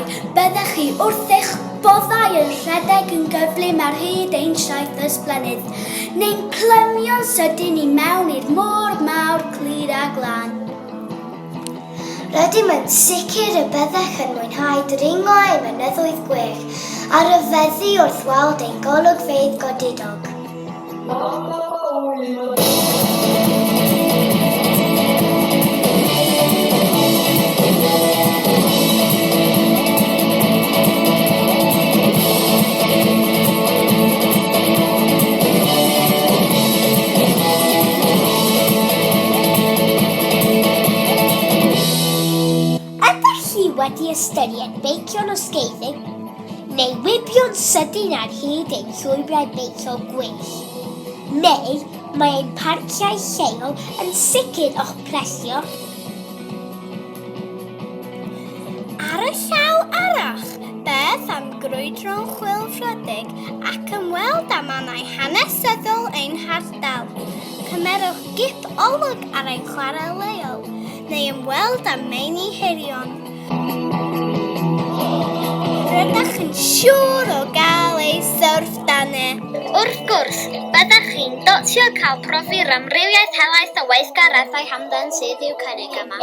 Efallai byddech chi wrth eich boddau yn rhedeg yn gyflym ar hyd ein traeth ysblennydd, neu'n plymio'n sydyn i mewn i'r môr mawr clir a glân. Rydym yn sicr y byddech yn mwynhau dringo ein mynyddoedd gwell a rhyfeddu wrth weld ein golygfeydd godidog. Ydych chi wedi ystyried beicio'n osgeiddig neu wibio'n sydyn ar hyd ein llwybrau beicio gwyllt? Neu mae ein parciau lleol yn sicr o'ch plesio? Ar y llaw arall, beth am grwydro'n chwilfrydig ac ymweld â mannau hanesyddol ein hardal? Cymerwch gip olwg ar ein chwarel leol, neu ymweld â meini hirion. Rydych yn siŵr o gael ei syfrdanu. Wrth gwrs, byddech chi'n dotio cael profi'r amrywiaeth helaeth o weithgareddau hamdden sydd i'w cynnig yma.